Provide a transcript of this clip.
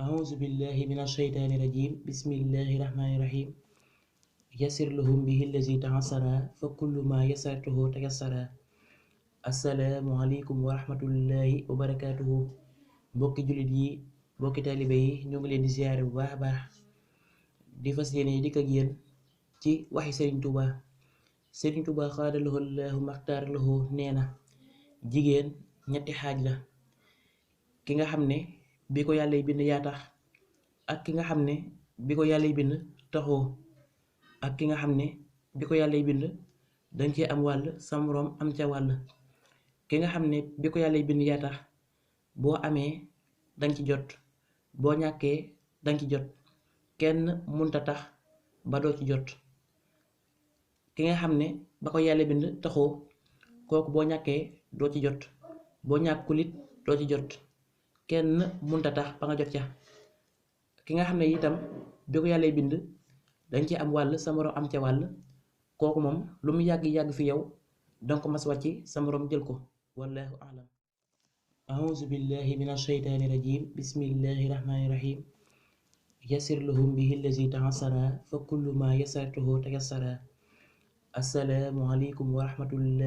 أعوذ بالله من الشيطان الرجيم بسم الله الرحمن الرحيم يسر لهم به الذي تعسرا فكل ما يسرته تيسرا assalaamu aleykum wa rahmatullahi wa barakaatuhu mbokki jullit yi mbokki taalibe yi ñoo ngi leen di ziyaare bu baax a baax di fas yéene dikk ak yéen ci waxi Sëriñ Tuuba xaadalahu llaahu maxtaar lahu nee na jigéen ñetti xaaj la ki nga xam ne bi ko yàllay bind yaa tax ak ki nga xam ne bi ko yàllay bind taxoo ak ki nga xam ne bi ko yàllay bind danga ci am wàll sa moroom am ca wàll ki nga xam ne bi ko yàllay bind yaa tax boo amee danga ci jot boo ñàkkee danga ci jot kenn munta tax ba doo ci jot ki nga xam ne ba ko yàlla bind taxoo kooku boo ñàkkee doo ci jot boo ñàkkulit doo ci jot kenn munta tax ba nga jot ca ki nga xam ne itam bi ko yàllay bind dañ ci am wàll sa moroom am ca wàll kooku moom lu mu yàgg fi yow danga ko mas wàcc sa moroom jël ko wallahu a'lam. A'uuzu billahi min ashaytaani rajim bismillahi rahmaani rahim yasir lahum bihi allazi ta'assara fa kullu ma yasartuhu tayassara assalaamu aleykum wa rahmatullahi